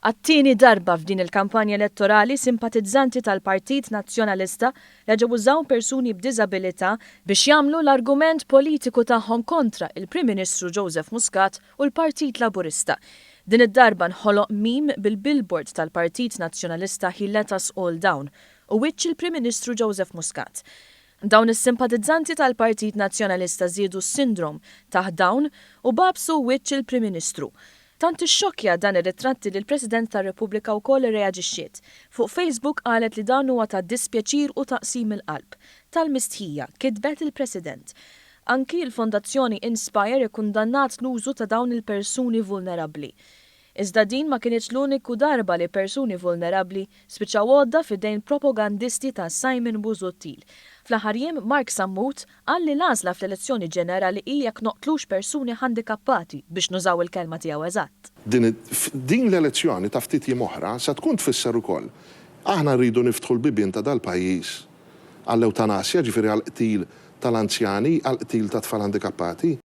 Għat-tieni darba f'din il-kampanja elettorali, simpatizzanti tal-Partit Nazzjonalista reġgħu użaw persuni b'diżabilità biex jagħmlu l-argument politiku tagħhom kontra il-Prim Ministru Joseph Muscat u l-Partit Laburista. Din id-darba nħoloq meme bil-billboard tal-Partit Nazzjonalista "He Let Us All Down" u wiċċ il-Prim Ministru Joseph Muscat. Dawn is-simpatizzanti tal-Partit Nazzjonalista żiedu s-sindrom taħt Down u bagħbsu wiċċ il-Prim Ministru. Tant ixxokkja dan ir-ritratti li l-President tar-Repubblika wkoll irreaġixxiet. Fuq Facebook qalet li dan huwa ta' dispjaċir u taqsim il-qalb. "Tal-mistħija," kitbet il-President. Anki l-Fondazzjoni Inspire ikkundannat l-użu ta' dawn il-persuni vulnerabbli. Iżda din ma kinitx l-uniku darba li persuni vulnerabbli spiċċaw għodda f'idejn propagandisti ta' Simon Busuttil. Fl-aħħar jiem Mark Sammut qal li l-għażla fl-elezzjoni ġenerali hi jekk noqtlux persuni handikappati, biex nużaw il-kelma tiegħu eżatt. Din l-elezzjoni ta' ftit jiem oħra se tkun tfisser ukoll aħna rridu niftħu l-bibien ta' dal-pajjiż għall-ewtanasja, ġifieri għall-qtil tal-anzjani, għall-qtil ta' tfal handikappati.